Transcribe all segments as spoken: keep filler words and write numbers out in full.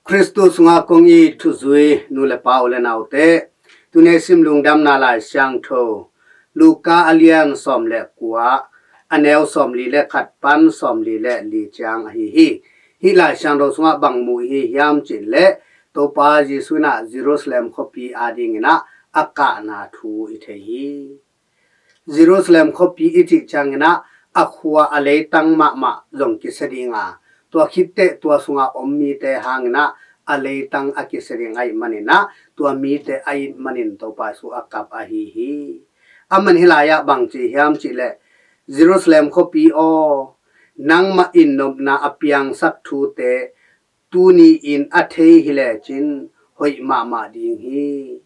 Khristu sungah kong it thuzui nu le pa, u le naute, tuni i sim Lungdamna Lai Siangtho Luka a lian sawm le kua, a neu sawmli le khat pan sawmli le li ciang ahi hi. Hih Lai Siangtho sungah bang mu i hi hiam cih leh, Topa Jesuh in ah Jerusalem khuapi adingin ah a kahna thu i thei hi. Jerusalem khuapi i cih ciangin ah a khua a leitang mahmah zong kisia ding a, tua khit teh tua sungah om mite hangin ah a leitang a kisia ding ahih manin ah, tua mite ahih manin Topa Jesuh a kap ahi hi. Aman hih lai-ah bang ci hiam cih leh, Jerusalem khuapi aw, nangmah in nopna a piangsak thute tuni-in a thei hi lecin hoih mahmah ding hi.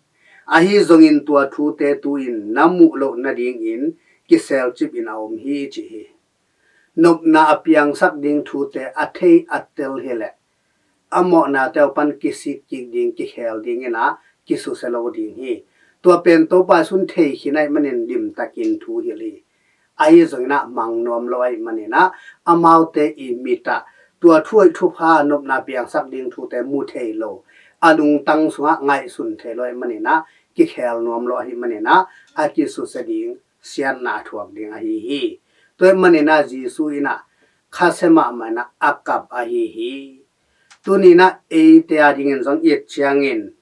Ahi zongin tua thute tu-in na muh loh nadingin kiselcip in a om hi, ci hi. Nopna a piangsak ding thute a thei a tel hi leh, a mawhnate uh pan kisik kik ding, kikhel dingin ah kisusia lo ding hi. Tua pen Topa Jesuh in thei khin ahih manin limtakin thu hilh hi. Ahi zongin ah mang nuam lo ahih manin ah, amaute i mit ah tua thu hoih thupha, nopna piangsak ding thute mu thei lo, a lungtang sungah ngaihsun thei lo ahih manin ah, kikhel nuam lo ahih manin ah, a kisusia ding, siatna a thuak ding ahi hi. Tua ahih manin ah Jesuh in ah khasia mahmah in ah a kap ahi hi. Tuni-in ah eite adingin zong i et ciangin,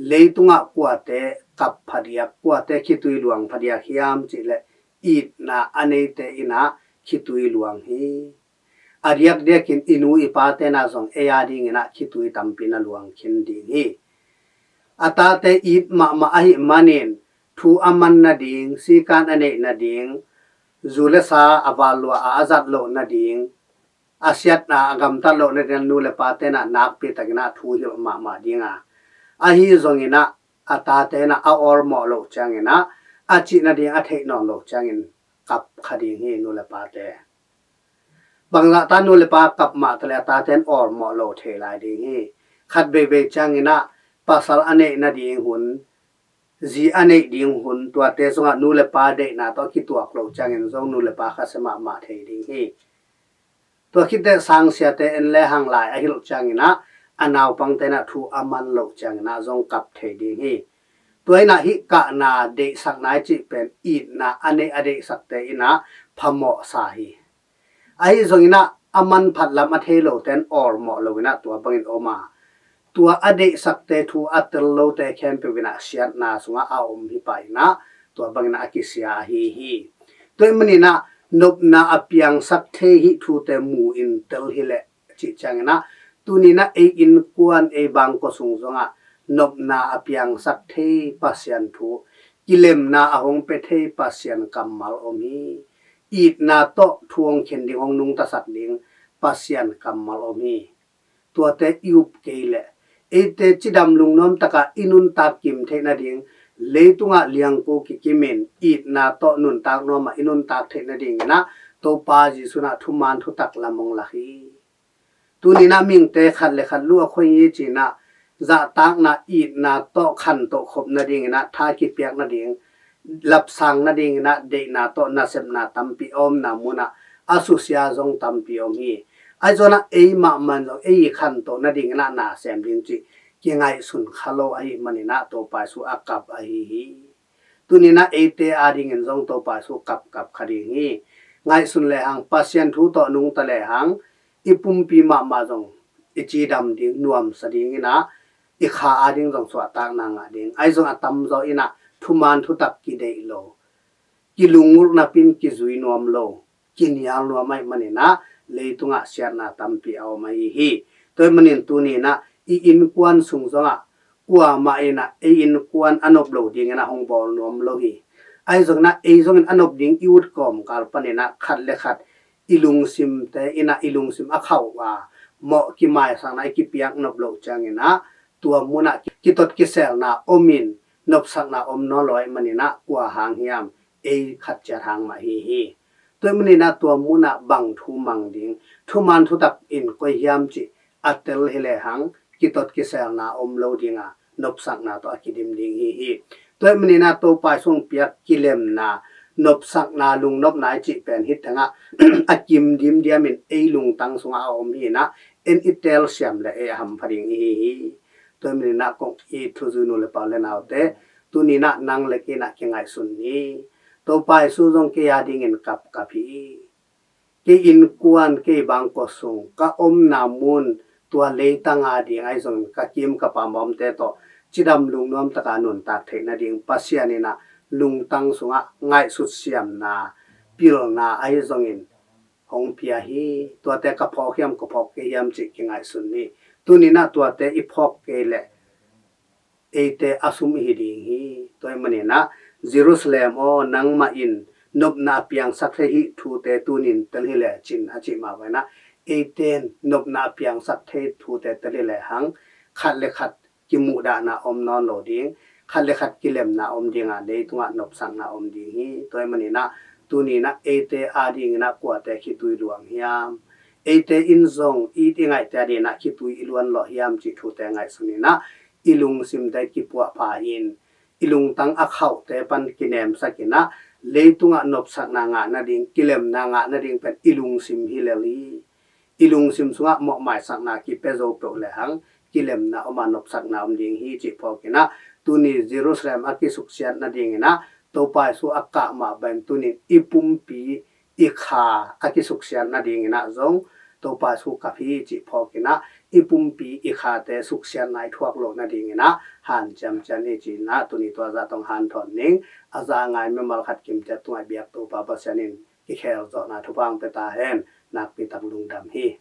leitungah kuate kap phadiak, kuate khitui luang phadiak hiam cih leh, itna a neite in ah khitui luang hi. A diakdiakin i nu i pate in ah zong ei adingin ah khitui tampi na luang khin ding hi. A tate it mahmah ahih manin, thu a man nading, sikan a neih nading, zu le sa a val lua a a zat loh nading, a siatna a gamtat loh nading, nu le pate in ah nakpi takin ah thu hilh mahmah ding a, ahi zongin ah a tate in ah a awlmawh loh ciangin ah, a cih nading a theih nawn loh ciangin kap kha ding hi, nu le pate. Bangzah ta nu le pa kap mah taleh a tate in awlmawh lo thei lai ding hi. Khat veivei ciangin ah pasal a neih nading hun, zi a neih ding hun, tuate sungah nu le pa deihna tawh a kituak loh ciangin zong nu le pa khasia mahmah thei ding hi. Tua khit teh sangsiate en lehang lai a hilh ciangin ah, a naupangte in ah thu a man loh ciangin ah zong kap thei ding hi. Tua in ah hih kahna deihsakna i cih pen itna a neih a deihsakte in ah phamawh sa hi. Ahi zongin ah a manphat lam a thei lote in awlmawh loin ah tua bangin om a, tua a deihsakte, thu a tel lote khempeuh in ah siatna sungah a om hi pah in ah, tua bangin ah a kisia ahi hi. Tua ahih manin ah nopna a piangsak thei hih thute mu in tel hi leh, cih ciangin ah, tuni-in ah ei innkuan, ei bangkua sung zongah nopna a piangsak thei Pasian thu, kilemna a hong pia thei Pasian kammal om hi. Itna tawh thu hong khen ding, hong nungtasak ding Pasian kammal om hi. Tuate i up kei leh, eite cidam lungnuam takah i nuntak kim theih nading, leitungah liangko kikimin itna tawh nuntak nuamah i nuntak theih nadingin ah Topa Jesuh in ah thuman thutak lam hong lak hi. Tuni-in ah mihingte khat le khat luh a khoi hi ci-in ah, zahtakna, itna tawh khantoh khop nadingin ah, tha kipiak nading, lapsang nadingin ah, deihna tawh nasepna tampi a omna munah a susia zong tampi om hi. Ahi zongin ah ei mahmah in zong ei khantoh nadingin ah na sem ding cih kingaihsun kha lo ahih manin ah Topa Jesuh a kap ahi hi. Tuni-in ah eite adingin zong Topa Jesuh kapkap kha ding hi. Ngaihsun lehang, Pasian thu tawh nungta lehang, i pumpi mahmah zong i cidam ding, nuamsa dingin ah, i kha ading zong suahtakna ngah ding. Ahi zong a tamzaw in ah thuman thutak kideih lo, kilungulh napin kizui nuam lo, kinial nuam ahih manin ah leitungah siatna tampi a om ahi hi. Tua ahih manin tuni-in ah i innkuan sung zongah kuamah in ah ei innkuan a nop lo dingin ah hong bawl nuam lo hi. Ahi zongin ah ei zongin a nop ding i ut kawmkal panin ah khat le khat i lungsimte in ah i lungsim a khauh a, mawh kimaisakna i kipiak nop loh ciangin ah tua munah kitot kiselna om in, nopsakna om nawn lo ahih manin ah kua hang hiam, ei khat ciat hang mah hi hi. Tua ahih manin ah tua munah bang thu mang ding, thuman thutak in koi hiam cih a tel hi lehang kitot kiselna om lo ding a, nopsakna tawh a kidim ding hi hi. Tua ahih manin ah Topa Jesuh hong piak kilemna, nopsakna, lungnopna i cih pen hih tengah a kim dimdiam in ei lungtang sungah a om hi-in ah, en i tel siam le ei a hampha ding i hi hi. Tua maninah kong it thuzui nu le pa le naute, tuninah nang le kei inah kingaihsun ni. Topa Jesu zong kei a dingin kapkap hi. Kei innkuan, kei bangkua sung, ka omna mun, tua leitang a ding ahi zongin ka kim ka pam a omte tawh cidam lungnuam taka nuntak theih nading Pasian inah lungtang sungah ngaihsut siamna, pilna ahi zongin hong pia hi. Tuate ka phawk hiam, ka phawk kei hiam cih kingaihsun ni. Tuninah tuate i phawk kei leh eite a sum i hi ding hi. Tua ahih maninah Jerusalem aw, nangmah in nopna a piangsak thei hih thute tunin tel hi le cin a cih mah bangin ah, eite in nopna a piangsak thei thute tel hi le hang khat le khat kimuhdahna om nawn lo ding, khat le khat kilemna om ding a, leitungah nopsakna om ding hi. Tua ahih maninah tuninah eite a dinginah kuate khitui luang hiam? Eite in zong it i ngaihte a dinginah khitui i luan lawh hiam cih thute ngaihsun inah, i lungsimte kipuahpha in, i lungtang a khauhte pan kinemsak inah, leitungah nopsakna ngah nading, kilemna ngah nading pen i lungsim hi lel hi. I lungsim sungah mawhmaisakna kipia zo peuh le hang kilemna om a, nopsakna om ding hi cih phawk inah, tuni Jerusalem a kisuksiat nadinginah Topa Jesu a kah mah bangin tunin i pumpi i kha a kisuksiat nadinginah zong Topa Jesu kap hi cih phawk inah, i pumpi i khate suksiatna i thuak loh nadinginah hanciam cian hi ci inah, tuni tua zah tawh hanthawn ning. A za a ngai mimal khat kimciat tungah biak Topa Pasian in kikhel zawhna thupha hong pia ta hen. Nakpi tak lungdam hi.